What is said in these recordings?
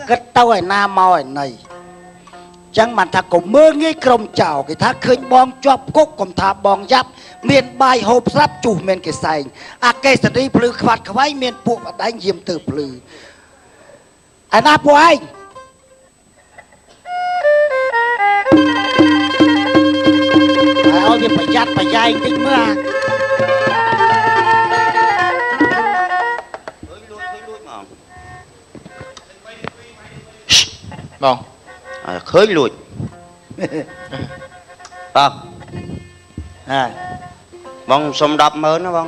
គិតទៅឯណាមកឯណីចឹងបានថាកុំមើលងាយក្រុមចៅគេថាឃើញបងជាប់គុកកុំថាបងយ៉ាប់មានបាយហូបស្រាប់ជុះមានគេសែងអាកេសនីភ្លឺខ្វាត់ខ្វែងមានពួកបដែងយាមទៅភ្លឺឯណាពួកឯងហើយឲ្យវាប្រយ័ត្នប្រយែងតិចមើល អា បង អើឃើញលួចបង ហា បងសុំ100000ណាបង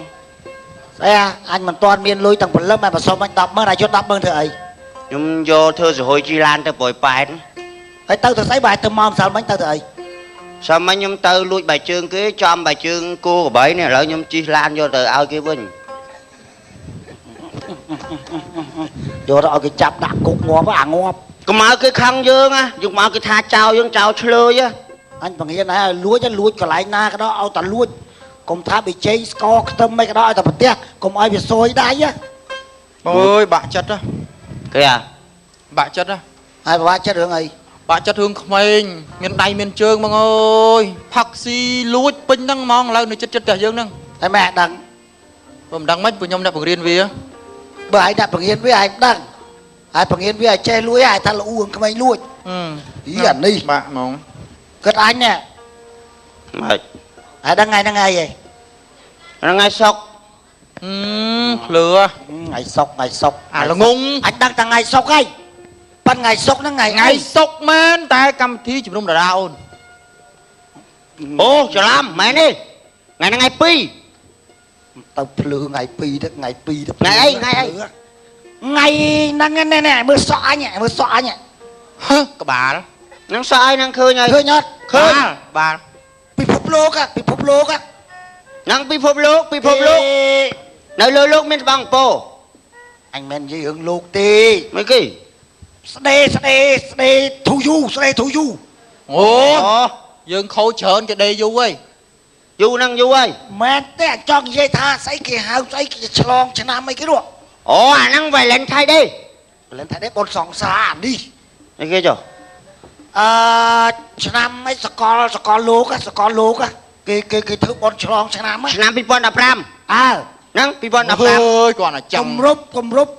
ស្អីអញមិនទាន់មានលុយតាំងព្រលឹមហើយបើសុំអញ100000អាយុ100000ធ្វើអី ខ្ញុំយកធ្វើសហុយជីឡានទៅប្រយប៉ែត ហើយទៅទៅស្អីបើទៅមកម្សិលមិញទៅទៅអី សិលមិញខ្ញុំទៅលួចបាយជើងគេចំបាយជើងគោក្របីនេះឥឡូវខ្ញុំជិះឡានយកទៅឲ្យគេវិញ យកទៅឲ្យគេចាប់ដាក់គុកងាប់អាងាប់ កុំឲ្យគេខឹងយើងណាយើងមកគេថាចោលយើងចោលឆ្លើយ អញបង្រៀនឲ្យលួចលួចកន្លែងណាក៏ដោយឲ្យតែលួចកុំថាប៊ីចេងស្ករខ្ទឹមអីក៏ដោយឲ្យតែប្រទះកុំឲ្យវាសួយដៃ បងអើយបាក់ចិត្ត គេអា បាក់ចិត្ត ហើយបាក់ចិត្តរឿងអី បាក់ចិត្តរឿងក្មេងមានដៃមានជើងបងអើយផឹកស៊ីលួចពេញហ្នឹងហ្មងឥឡូវនៅចិត្តចិត្តផ្ទះយើងហ្នឹង តែម៉ែដឹង បើមិនដឹងមិនព្រោះខ្ញុំអ្នកបង្រៀនវា បើឯងអ្នកបង្រៀនវាឯងដឹងហើយបង្រៀនវាឲ្យចេះលួចហើយថាល្អួងក្មេងលួចអីអានេះ បាក់ហ្មង គិតអញនេះ ម៉េច ហើយដឹងថ្ងៃហ្នឹងថ្ងៃអី ថ្ងៃសុក ភ្លឺ ថ្ងៃសុកថ្ងៃសុក អាល្ងង អញដឹងតែថ្ងៃសុកហើយប៉ុន្តែថ្ងៃសុកហ្នឹងថ្ងៃ សុកមែនតែកម្មវិធីជំនុំតារាអូន អូច្រឡំមែនទេថ្ងៃហ្នឹងថ្ងៃ2 ទៅភ្លឺថ្ងៃ2ទៅថ្ងៃ2ទៅ ថ្ងៃអីថ្ងៃអី ថ្ងៃហ្នឹងណែមើលសក់អញមើលសក់អញ ក្បាល ហ្នឹងសក់អីហ្នឹងឃើញហើយ ឃើញអត់ ឃើញ បាល ពិភពលោកពិភពលោក ហ្នឹងពិភពលោកពិភពលោកនៅលើលោកមានស្បង់ពោ អញមិននិយាយរឿងលោកទេ មិនគេ ស្ដេស្ដេស្ដេធូយូស្ដេធូយូ អូយើងខូចច្រើនគេដេយូរហើយ យូរហ្នឹងយូរហើយ មែនទេអញចង់និយាយថាស្អីគេហៅស្អីគេឆ្លងឆ្នាំអីគេនោះ អូអាហ្នឹង Valentine Day Valentine Day បុណ្យសង្សារអានេះ អីគេចុះ អឺឆ្នាំអីសកលសកលលោកសកលលោកគេគេគេធ្វើបុណ្យឆ្លងឆ្នាំ ឆ្នាំ2015 អើ ហ្នឹង2015 អើយគាត់អាចាំ គម្រប់គម្រប់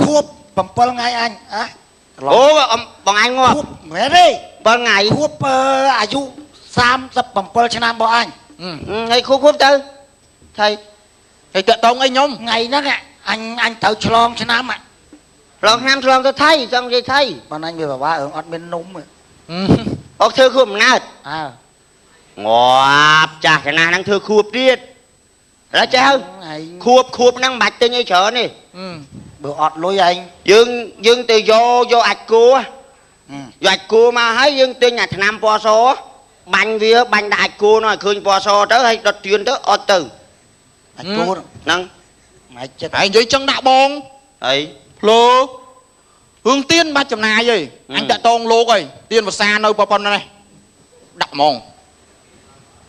ខួប7ថ្ងៃអញហ៎ អូបងឯងងាប់ ខួបមែនទេ 7ថ្ងៃ ខួបអាយុ37ឆ្នាំរបស់អញ ថ្ងៃខួបទៅថៃ ហើយតាក់តងអីខ្ញុំ ថ្ងៃហ្នឹងអញអញត្រូវឆ្លងឆ្នាំ ឆ្លងឆ្នាំឆ្លងទៅថៃចង់និយាយថៃ បងអញវាពិបាករឿងអត់មាននំ អុកធ្វើខួបអំណើត អើ ងាប់ចាស់ចំណាស់ហ្នឹងធ្វើខួបទៀតឥឡូវចេះហើយខួបខួបហ្នឹងមិនបាច់ទិញអីច្រើនទេ បើអត់លុយឯង យើងទៅយកអាចគោយកអាចគោមកហើយយើងទិញអាថ្នាំពណ៌សបាញ់វាបាញ់ដាក់អាចគោនោះឲ្យឃើញពណ៌សទៅហើយដុតទៀនទៅអត់ទៅ អាចគោ ហ្នឹង ថ្ងៃចិត្ត ហើយនិយាយចឹងដាក់បង អី ភ្លោរឿងទៀនបាច់ចំណាយអីអញតាក់តងលោកអីទៀនវសានៅប៉ុណ្ណេះដាក់ហ្មង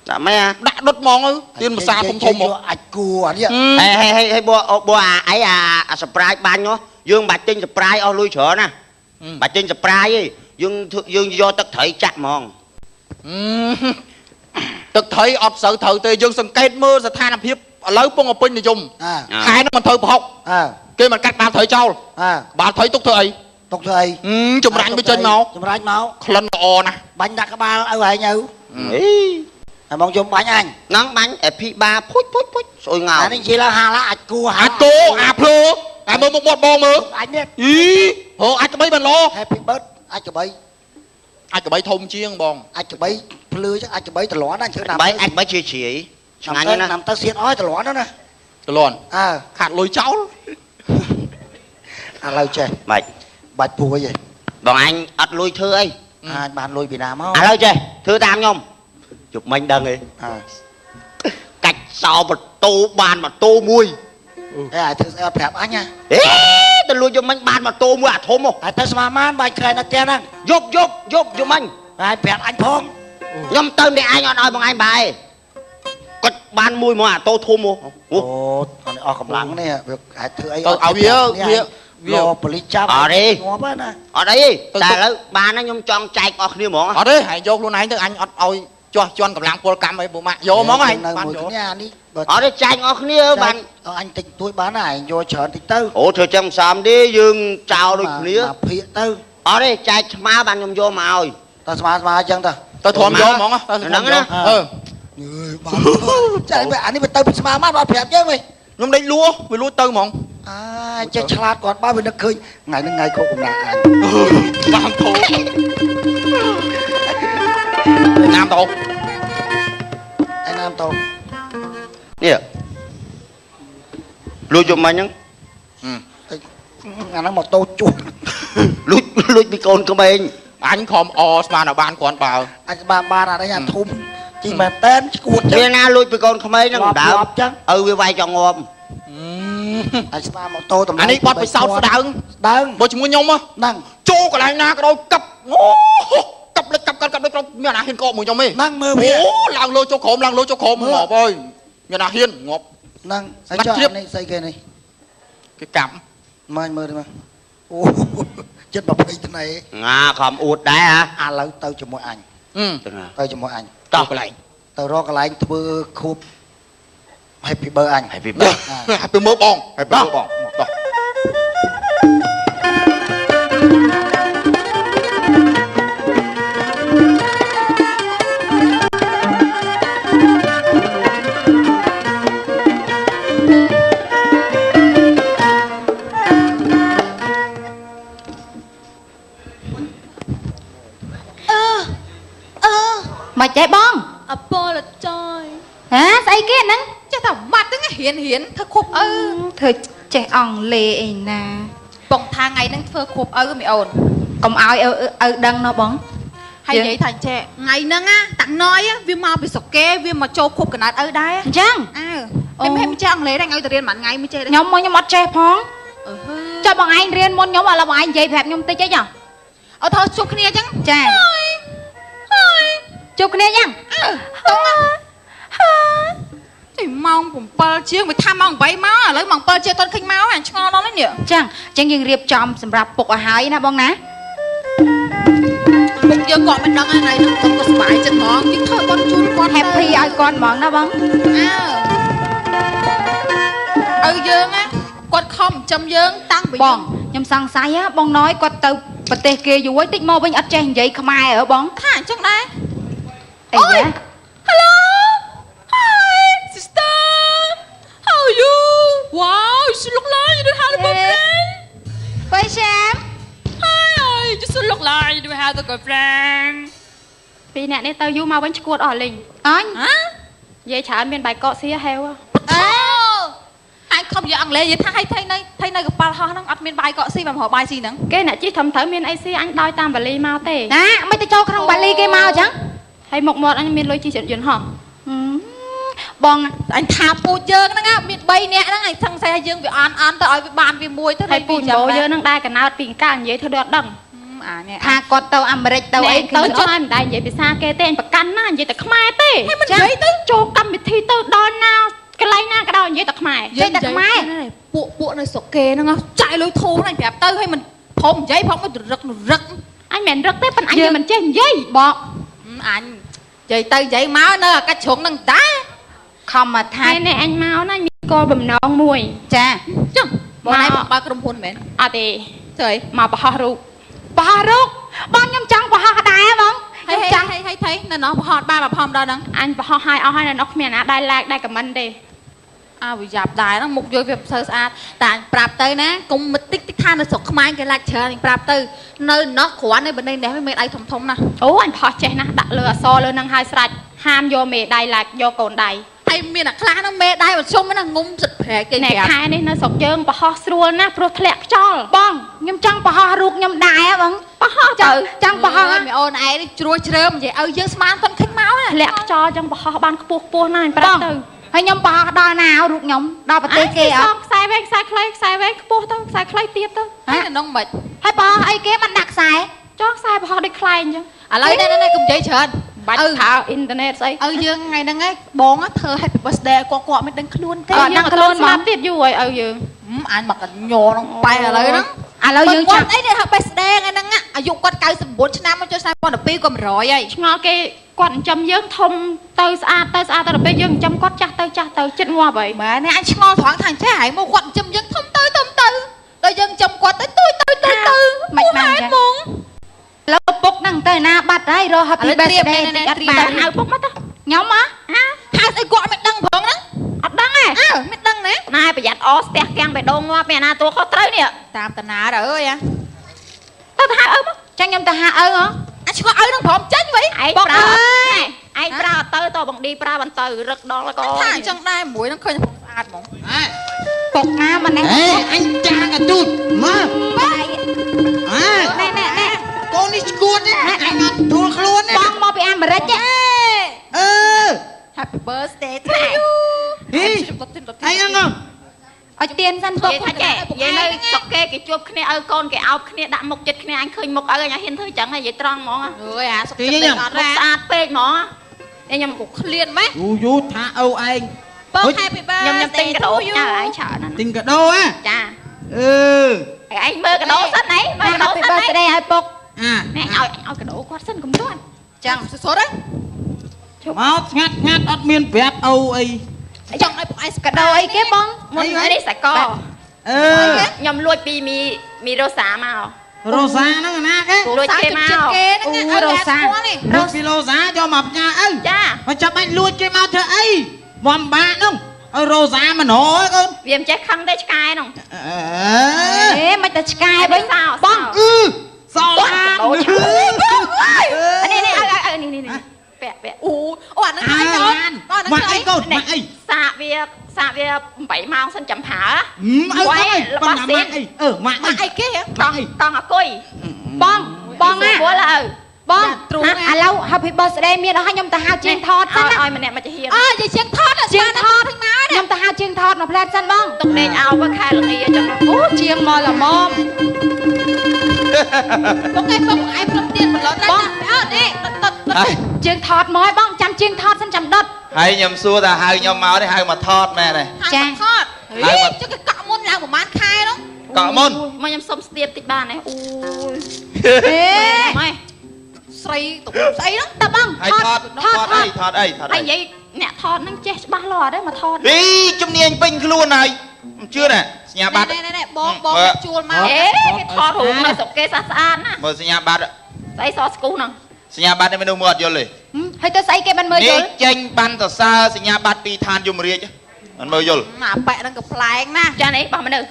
ដាក់ម៉េចអា ដាក់ដុតហ្មងទៅទៀនវសាធំធំហ្មង អាចគោអានេះ ហេហេហេបបអាអីអាសប្រាយបាញ់នោះយើងមិនបាច់ទិញសប្រាយអស់លុយច្រើនណាបាច់ទិញសប្រាយទេយើងយកទឹកត្រីចាក់ហ្មង ទឹកត្រីអត់សូវត្រូវទេយើងសង្កេតមើលស្ថានភាពឥឡូវពងពេញនិយមខែហ្នឹងមិនត្រូវប្រហុកគេមិនកាត់បាល់ត្រីចោលបាល់ត្រីទុកធ្វើអី ទុកធ្វើអី ចម្រាញ់វាចេញមក ចម្រាញ់មក ក្លិនល្អណាស់ បាញ់ដាក់ក្បាលឪឯងឪ អី ហើយមកយំបាញ់អញ ហ្នឹងបាញ់អភិបាលភុចភុចភុចស្អុយងោ អានេះនិយាយឡើងហាឡាអាចគោ អាចគោអាភ្លើតែមើលមុខមាត់បងមើល អញនេះ អីហ៎អាចក្បីមិនល្អ Happy Bird អាចក្បី អាចក្បីធំជាងបង អាចក្បីភ្លឺចឹងអាចក្បីត្រលាន់ណាធ្វើណា បាយអាចក្បីជាជ្រាយឆ្ងាញ់ណាស់ ណាំទៅសៀតអស់ត្រលាន់ណា ត្រលាន់ អើ ខាត់លុយចោល ឥឡូវចេះ បាច់ បាច់ព្រួយឯង បងអញអត់លុយធ្វើអី អាចបានលុយពីណាមក ឥឡូវចេះធ្វើតាមខ្ញុំជប់មិញដឹងឯងកាច់សោម៉ូតូបានម៉ូតូមួយ អេអាធ្វើស្អីអត់ប្រាប់អញណា អេទៅលួចយប់មិញបានម៉ូតូមួយអាធំហ៎ ហើយទៅស្មាមានបាច់ក្រែនៅផ្ទះហ្នឹង យប់យប់យប់យប់មិញ ហើយប្រាប់អញផង ខ្ញុំទៅម្នាក់ឯងអត់ឲ្យបងឯងបាយគាត់បានមួយមកអាតូធំហ៎ អូអស់កម្លាំងនេះវាអាចធ្វើអី ទៅឲ្យវាវា វាប៉ូលីសចាប់ អត់ទេ ងាប់ណា អត់អីតែឥឡូវបានណាខ្ញុំចង់ចែកអស់គ្នាហ្មង អត់ទេហែងយកខ្លួនឯងទៅអញអត់ឲ្យជាស់ជន់កម្លាំងពលកម្មអីពូម៉ាក់យកហ្មងហែងបានយក នេះអានេះ អត់ទេចែកអស់គ្នាបាន អញតិចតួចបានណាឯងយកច្រើនតិចទៅ អូធ្វើចឹងសំទេយើងចោលដូចគ្នា ភាកទៅ អត់ទេចែកស្មើបានខ្ញុំយកមកឲ្យ តើស្មើស្មើអញ្ចឹងទៅ ទៅធំយកហ្មងទៅ ហ្នឹងណា អឺ បានចែកអានេះវាទៅស្មើមកអត់ប្រាប់យើងវិញ ខ្ញុំដេកលួវាលួចទៅហ្មង អាចេះឆ្លាតគាត់បើវានឹកឃើញថ្ងៃហ្នឹងថ្ងៃខុសកំណាអញ បានធូណាមតោ ឯណាមតោ នេះលួចយកមិញហ្នឹង អាហ្នឹងម៉ូតូជួស លួចលួចពីកូនក្មេង អញខំអស្មានឲ្យបានគ្រាន់បើ អញបានបានអានេះអាធំជីមែនតែនឈួតចឹង មានណាលួចពីកូនក្មេងហ្នឹងដើមឪវាវាយចង់ងាប់ អញស្មានម៉ូតូតម្លៃ អានេះបត់ពិសោធន៍ស្ដើង ស្ដើង បើជាមួយខ្ញុំ ហ្នឹង ចូលកន្លែងណាក៏ដោយកាប់អូកាប់លិចកាប់កាត់កាប់លិចមានអាណាហ៊ានកកមួយខ្ញុំទេ ហ្នឹងមើលវា អូឡើងលើចូលក្រោមឡើងលើចូលក្រោមងាប់អើយមានអាហ៊ានងាប់ ហ្នឹងហើយចុះនេះស្អីគេនេះ គេកាប់ មើលមើលមើលអូចិត្ត20ថ្ងៃ ងាខំអួតដែរ ហ៎ឥឡូវទៅជាមួយអញទៅជាមួយអញ តោះកន្លែង ទៅរកកន្លែងធ្វើខួប Happy birthday អញ Happy birthday Happy birthday បង Happy birthday បងតោះ មកចេះបង អពលចយ ហ៎ស្អីគេហ្នឹង ចេះតែម៉ាត់ហ្នឹងរៀនរៀនធ្វើខួបឪ ធ្វើចេះអង់គ្លេសអីណា បងថាថ្ងៃហ្នឹងធ្វើខួបឪមីអូនក ុំឲ្យឪដឹងណោះបង ហើយនិយាយថាចេះថ្ងៃហ្នឹងណាតាក់ណយវាមកពីស្រុកគេវាមកចូលខួបកណើតឪដែរ អញ្ចឹង អើមិនចេះអង់គ្លេសដែរឲ្យទៅរៀនមួយថ្ងៃមិនចេះ ខ្ញុំមកខ្ញុំអត់ចេះផងចុះបងឯងរៀនមុនខ្ញុំឥឡូវបងឯងនិយាយប្រាប់ខ្ញុំតិចអីចុះ អត់ថតជួបគ្នាអញ្ចឹង ចាជួបគ្នាយ៉ាង តោះទីម៉ោង7ជាងវាថាម៉ោង8មកឥឡូវម៉ោង7ជាងតន់ឃើញមកអញឆ្ងល់ដល់នេះ អញ្ចឹងអញ្ចឹងយើងរៀបចំសម្រាប់ពុកឲ្យហើយណាបងណា ពុកយើងគាត់មិនដឹងថ្ងៃហ្នឹងគាត់ក៏សប្បាយចិត្តហ្មងយើងធ្វើគាត់ជូនគាត់ Happy ឲ្យគាត់ហ្មងណាបង អើឪយើងណាគាត់ខំចិញ្ចឹមយើងតាំងពី បងខ្ញុំសង្ស័យបងណយគាត់ទៅប្រទេសគេយូរហើយតិចមកវិញអត់ចេះនិយាយខ្មែរហ៎បង ថាអញ្ចឹងដែរ អីយ៉ា Hello Hi sister How are you Wow you look like you don't have a boyfriend បើចាំ Hi you just look like you don't have a girlfriend ពីអ្នកនេះទៅយូរមកវិញឈួតអស់លីង អញ ហ៎ និយាយច្រើនមានបាយកកសៀហេវ អូអញខំនិយាយអង់គ្លេសនិយាយថាឲ្យថៃនៅថៃនៅកប៉ាល់ហោះហ្នឹងអត់មានបាយកកស៊ីបើមករកបាយស៊ីហ្នឹង គេអ្នកជិះត្រឹមត្រូវមានអីស៊ីអញដោយតាមបាលីមកទេ ណាមិនទៅចូលក្នុងបាលីគេមកអញ្ចឹង ហើយមុខមាត់អញមានលុយជិះយន្តហោះ បង អញថាពូជយើងហ្នឹងមាន3នាក់ហ្នឹងអញសង្ស័យថាយើងវាអន់អន់ទៅឲ្យវាបានវាមួយទៅ ហើយពូជបោយើងហ្នឹងដែរកណោតពីកាលនិយាយធ្វើដូចអត់ដឹង អានេះ ថាគាត់ទៅអាមេរិកទៅអី ទៅចុះឲ្យមិនដែរនិយាយភាសាគេទេអញប្រកាន់ណានិយាយតែខ្មែរទេ ហើយមិននិយាយទៅ ចូលកម្មវិធីទៅដល់ណាកន្លែងណាក៏ដោយនិយាយតែខ្មែរ និយាយតែខ្មែរ ពួកនៅស្រុកគេហ្នឹងចាយលុយធូរហ្នឹងប្រាប់ទៅហើយមិនព្រមនិយាយផងមិនរឹករឹក អញមិនរឹកទេប៉ុន្តែអញមិនចេះនិយាយ បង អញនិយាយទៅនិយាយមកនៅអាកាច់ជ្រុងហ្នឹងតា ខំមកថា នេះអញមកណាមានគោលបំណងមួយ ចា ចុះមកណៃបើក្រុមហ៊ុនមែន អត់ទេ ធ្វើអី មកបង្ហោះរូប បង្ហោះរូបបងខ្ញុំចង់បង្ហោះដែរបង ខ្ញុំចង់ឲ្យថៃនៅនោះបង្ហោះបានមកផងដល់ហ្នឹង អញបង្ហោះឲ្យអស់ហើយនៅនោះគ្មានណាដែរ like ដែរ comment ទេ អើវាយ៉ាប់ដែរហ្នឹងមុខយកវាមិនសូវស្អាតតែអញប្រាប់ទៅណាកុំមកតិចតិចថានៅស្រុកខ្មែរគេឡាច់ច្រើនអញប្រាប់ទៅនៅនោះគ្រាន់តែបណ្ដេញនេះមានដៃធំធំណាស់ អូអញផុសចេះណាស់ដាក់លើអសលើនឹងហើយស្រេចហាមយកមេដៃឡាច់យកកូនដៃ ហើយមានអាខ្លះហ្នឹងមេដៃមកជុំហ្នឹងងុំសិតប្រែកគេ ណែខែនេះនៅស្រុកយើងបង្ហោះស្រួលណាស់ព្រោះធ្លាក់ខ្យល់ បងខ្ញុំចង់បង្ហោះរូបខ្ញុំដែរបង បង្ហោះទៅ ចង់បង្ហោះ មីអូនឯងនេះជ្រួយជ្រើមនិយាយឲ្យយើងស្មានតន់ឃើញមកណា ធ្លាក់ខ្យល់ចឹងបង្ហោះបានខ្ពស់ខ្ពស់ណាស់អញប្រាប់ទៅ ហើយខ្ញុំបង្ហោះដល់ណារូបខ្ញុំដល់ប្រទេសគេអត់ ខ្សែវែងខ្សែខ្លីខ្សែវែងខ្ពស់ទៅខ្សែខ្លីទៀតទៅ ហើយនៅនោះមិន ហើយបង្ហោះអីគេមិនដាក់ខ្សែ ចង់ខ្សែបង្ហោះដូចខ្លែងចឹង ឥឡូវនេះកុំនិយាយច្រើន បាច់ប្រើអ៊ីនធឺណិតស្អី ឪយើងថ្ងៃហ្នឹងឯងបងធ្វើ Happy Birthday គាត់គាត់មិនដឹងខ្លួនទេ គាត់ដឹងខ្លួនស្លាប់ទៀតយូរហើយឪយើង អញមកកញ្ញរក្នុងប៉ែឥឡូវហ្នឹង ឥឡូវយើង ចាប់អីនេះហាបេះស្ដែងហ្នឹងអាយុគាត់99ឆ្នាំមកចូលឆ្នាំ2012ក៏100ហើយ ឆ្ងល់គេគាត់ចិញ្ចឹមយើងធំទៅស្អាតទៅស្អាតទៅដល់ពេលយើងចិញ្ចឹមគាត់ចាស់ទៅចាស់ទៅចិត្តងាប់ហើយ មែននេះអញឆ្ងល់ត្រង់ថាចេះហើយមកគាត់ចិញ្ចឹមយើងធំទៅធំទៅដល់យើងចិញ្ចឹមគាត់ទៅទួយទៅទួយទៅ មិនបានចា ហ្មង ឥឡូវពុកហ្នឹងទៅណាបាត់ហើយរក Happy Birthday អត់បាន ហៅពុកមកទៅ ខ្ញុំហ៎ ហៅស្អីគាត់មិនដឹងផងហ្នឹង អត់ដឹងទេ អើមិនដឹងណា ណែប្រយ័ត្នអស្ទះកាំងបេះដូងងាប់មានអាណាតួខុសត្រូវនេះ តាមតាណាទៅអើយ ទៅទៅហៅឪមក ចាញ់ខ្ញុំទៅហៅឪហ៎ អញឆ្ងល់ឪនឹងព្រមចាញ់វិញ ឯងប្រើឯងប្រើអត់ទៅតបងឌីប្រើបានទៅរឹកដល់ក៏ ថាអញ្ចឹងដែរមួយនឹងឃើញស្អាតហ្មង ពុកណាម្នាក់ អេអញចាងអាទូចមកអើ ណែណែណែ កូននេះឈួតទេអញអត់ទូលខ្លួនទេ បងមកពីអាមេរិកទេ អឺ Happy birthday to you ហីអីហ្នឹង ឲ្យទៀនសិនពុក ថាចេះនិយាយនៅស្រុកគេគេជួបគ្នាឪកូនគេអោបគ្នាដាក់មុខចិត្តគ្នាអញឃើញមុខឪអញហ៊ានធ្វើចឹងហើយនិយាយត្រង់ហ្មង អើយអាសុខចិត្តអត់ ស្អាតពេកហ្មងខ្ញុំ ក៏ឃ្លានម៉េះ យូយូថាឪឯង បង Happy birthday ខ្ញុំទិញកាដូចាឯងច្រើនណាស់ ទិញកាដូហ៎ ចា អឺ ឯងមើលកាដូសិនឯងមើលកាដូសិន Happy birthday ឲ្យពុក នេះឲ្យកាដូគាត់សិនកុំទាន់ ចឹងសុទ្ធហ៎ មកស្ងាត់ស្ងាត់អត់មានប្រាប់ឪអី ចង់ឲ្យពុកឯង កាដូអីគេបង មុននេះសាក អឺ ខ្ញុំលួចពីមីរ៉ូសាមករ៉ូសាហ្នឹងណាគេ លួចគេមក គេហ្នឹង អូរ៉ូសា លួចពីរ៉ូសាយកមកផ្ញើឪ ចា មកចាប់បាច់លួចគេមកធ្វើអីបំបាក់ហ្នឹងឲ្យរ៉ូសាមណហើយកូន វាមិនចេះខឹងទេឆ្កែហ្នឹង អេមិនតែឆ្កែវិញបង អឺសឡាន នេះនេះឲ្យនេះនេះពាក់ពាក់ អូអូអាហ្នឹងហើយកូន មកអីកូនមកអី សាកវា8ម៉ោងសិនចាំប្រើ អើរបស់ស៊ីនអឺមក អីគេ កង់កង់អគុយ បងបងណា ណា បងឥឡូវ Happy Birthday មានអស់ហើយខ្ញុំទៅហៅជាងថតសិនណា ឲ្យម្នាក់មកជាហ៊ាន អើយាយជាងថត ជាងថតខ្ញុំទៅហៅជាងថតមកផ្លែតសិនបង ទុកដេកអោបខែល្ងាអញ្ចឹង អូជាងមកល្មម ពុកឯងពុកឯងព្រមទៀនបន្លត់ណាអត់នេះដុត ជាងថតមកឲ្យបងចាំជាងថតសិនចាំដុត ហើយខ្ញុំសួរថាហៅខ្ញុំមកនេះហៅមកថតមែនទេ ចា ថតហេចុះគេកក់មុនឡើងប្រហែលខែនោះ កក់មុន មកខ្ញុំសុំស្ទាបតិចបានទេអូយ ហេ ម៉េ ស្រីទៅស្អីហ្នឹង តើបង ហើយថតថតអីថតអីថតអី ហើយនិយាយអ្នកថតហ្នឹងចេះច្បាស់លាស់ទេមកថត អីជំនាញពេញខ្លួនហើយមិនជឿណាសញ្ញាបត្រ ណែៗបងបងជួលមក អេគេថតរូបនៅស្រុកគេស្អាតស្អាតណា មើលសញ្ញាបត្រ ស្អីសស្គូហ្នឹង សញ្ញាបត្រនេះមនុស្សមើលអត់យល់ទេ ហើយទៅស្អីគេបានមើលយល់ នេះចេញបានសរសើរសញ្ញាបត្រពីឋានយមរាជមិនមើលយល់ អាប៉ែហ្នឹងក៏ប្លែងណាស់ ចានេះបោះមនុស្ស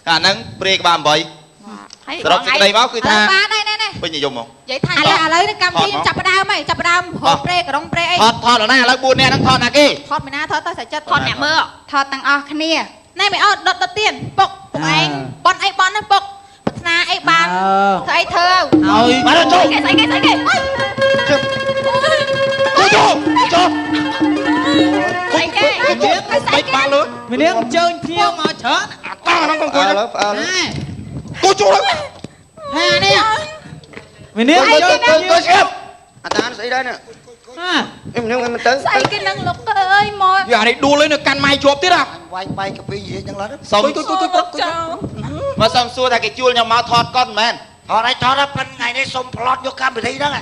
អាហ្នឹងព្រាយក្បាល8សរុបសេចក្តីមកគឺថា បានហើយណែ ពេញនិយមហ្មង និយាយថាឥឡូវនេះកម្មវិធីចាប់ផ្ដើមហើយចាប់ផ្ដើមហូបព្រេក្រុងព្រេអី ថតថតដល់ណាឥឡូវ4នាក់ហ្នឹងថតណាគេ ថតមីណាថតទៅសាច់ចិត្ត ថតអ្នកមើល ថតទាំងអស់គ្នា ណែមិនអត់ដុតដុតទៀនពុកពុកឯងបនអីបនហ្នឹងពុកប្រាថ្នាអីបានធ្វើអីធ្វើ ឲ្យ បានចូល គេស្អីគេស្អីគេ ចូលចូល ស្អីគេ បាច់បាល់លើ មីនាងជើញភ្ញៀវមកច្រើន អាតាហ្នឹងកូន អើផ្អើល កូនចូល ហេនេះមីនាង កូនកូនស្រាប់អាតាស្អីដែរនេះ ហា អីមីនាងមិនទៅ ស្អីគេនឹងលោកអើយមក យ៉ានេះដួលឯនៅកាន់ម៉ៃជាប់ទៀតហ่ะ វាយបែកកាពីយេចឹងឡើយ សុំ ទុយទុយទុយព្រឹក មកសុំសួរថាគេជួលខ្ញុំមកថតកុនមែន ថតឲ្យថតដល់ប៉ុនថ្ងៃនេះសុំផ្លត់យកកម្មវិធីហ្នឹង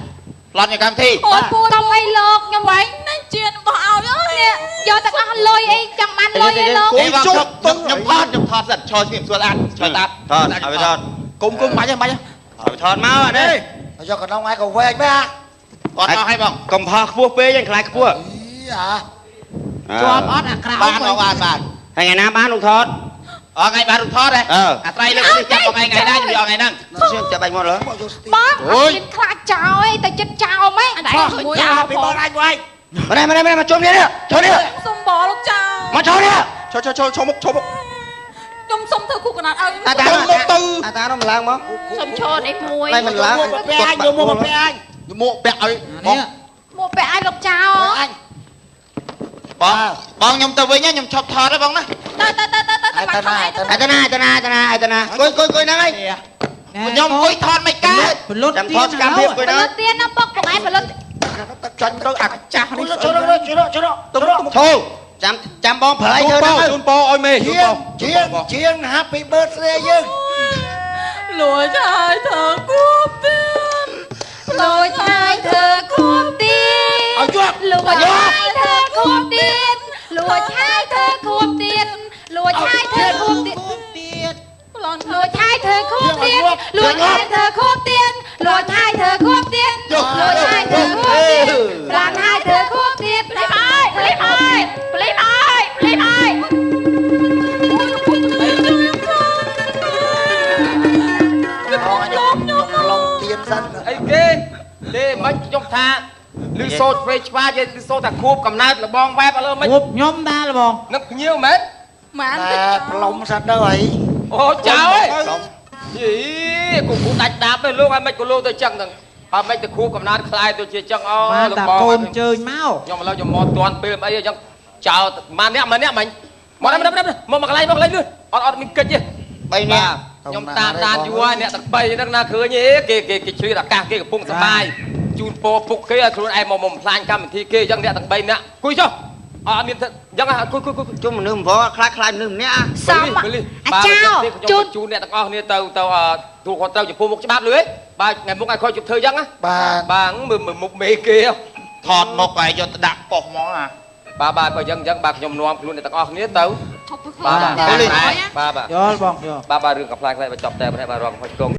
ផ្លត់យកកម្មវិធី អូយពូកុំអីលោកខ្ញុំ វិញនឹងជៀនបោះឲ្យអើយ យកទាំងអស់លុយអីចង់បានលុយអីលោក គេជុំខ្ញុំថតខ្ញុំថតសិនឈរស្ងៀមសួរអាតឈរតា ថតឲ្យថត គុំគុំបាច់ហ្នឹងបាច់ ឲ្យថតមកអានេះ យកកណ្ដុងឯងក៏វែងមែន ថតមកឲ្យបង កំផោះខ្ពស់ពេកហ្នឹងខ្លាចខ្ពស់ អា ជាប់អត់អាក្រៅ បានបងបានបាន ហើយថ្ងៃណាបានលោកថត អថ្ងៃបានរូបថតហ៎អាត្រៃលើកនេះចាប់បងឯងថ្ងៃណាខ្ញុំយកថ្ងៃហ្នឹង ចាប់បាច់មកលើ បងអត់មានខ្លាចចោលអីតែចិត្តចោលម៉េច តែឃើញចោល ពីបងអញវិញ មកនេះមកជុំនេះចូលនេះ សុំបងលោកចោ មកចូលនេះ ឈរឈរឈរមុខឈរមុខ ខ្ញុំសុំធ្វើគូកណាត់ឲ្យ អាតាអាតានោះមិនឡើងមក សុំឈរនេះមួយ មិនមិនឡើង មកពាក់អញយកមកពាក់អញ មួកពាក់ឲ្យ នេះ មួកពាក់ឲ្យលោកចោល អញ បងបងខ្ញុំទៅវិញខ្ញុំឈប់ថតហើយបងណា ទៅទៅទៅទៅទៅ តាណា អាតាណាអាតាណាអាតាណាអាតាណាគួយគួយគួយហ្នឹងហើយ ខ្ញុំអង្គុយថតមិនកើត ពលុត ចាំថតសកម្មភាពគួយ ផលិ ហ្នឹង តទៀនណាពុកពុកឯងផលិត ចាញ់ទៅអាចាស់នេះ ចូលចូលចូលចូល ទៅ ធូ ចាំចាំបងប្រើអីធ្វើ ទៅជូនពោឲ្យមេជូនពោ ជាងជាង Happy Birthday យើង លួចហើយធ្វើគួបទៀត លួចហើយធ្វើគួបទៀត ឲ្យជាប់ លួចហើយធ្វើគួបទៀតលួចហើយធ្វើគួបទៀតលួចហើយធ្វើគួបទៀតលួចហើយធ្វើគួបទៀតលួចហើយធ្វើគួបទៀតលួចហើយធ្វើគួបទៀតលួចហើយធ្វើគួបទៀតប្រានហើយធ្វើគួបទៀត ភ្លេបអើយភ្លេបអើយភ្លេបអើយភ្លេបអើយ ឡងទៀនសិន អីគេទេមិនខ្ញុំថាលឺសូត្រព្រៃឆ្វាយលឺសូត្រតែខួបកំណើតលបងវ៉ែបឥឡូវមិន ខួបខ្ញុំដែរលបង នឹកភ្ញៀវមែន ម៉ាន តែផ្លុំសិនទៅអី អូចៅអើយយីគូគូដាច់ដាបទៅលោកឲ្យមិនក៏លោកទៅចឹងហ្នឹងបើមិនទៅខួបកំណើតខ្លាយទៅជាចឹងអូ លបងកូនជើញមកខ្ញុំឥឡូវខ្ញុំមកតាន់ពេលអីចឹងចោលម៉ាអ្នកម៉ាអ្នកមិញមកមកមកកន្លែងមកកន្លែងលឿនអត់អត់មានកិច្ចទេ 3នាក់ ខ្ញុំតាមដានយូរហើយអ្នកទាំង3ហ្នឹងណាឃើញទេគេគេគេឆ្លៀតអាកាសគេកំពុងសប្បាយជូនពោពុកគេឲ្យខ្លួនឯងមកបំផ្លាញកម្មវិធីគេអញ្ចឹងអ្នកទាំង3នាក់គួយចុះអត់មានអញ្ចឹងគួយគួយគួយជុំមនុស្សមិនព្រខ្លាចខ្លាចមនុស្សម្នាក់ សម អាចោជូនជូនអ្នកទាំងអស់គ្នាទៅទៅទូគាត់ត្រូវចំពោះមុខច្បាប់លឿនបាទថ្ងៃមុខឲ្យខ້ອຍជប់ធ្វើអញ្ចឹងណាបាទបាទមើលមុខមេគេថតមុខឲ្យយកទៅដាក់ប៉ុស្ហ្មងអាបាទបាទបើអញ្ចឹងអញ្ចឹងបាទខ្ញុំនាំខ្លួនអ្នកទាំងអស់គ្នាទៅបាទបាទបាទបាទយល់បងយល់ បាទបាទរឿងកំប្លែងខ្លះបញ្ចប់តែប៉ុណ្ណេះបាទរងខុសឆ្គង។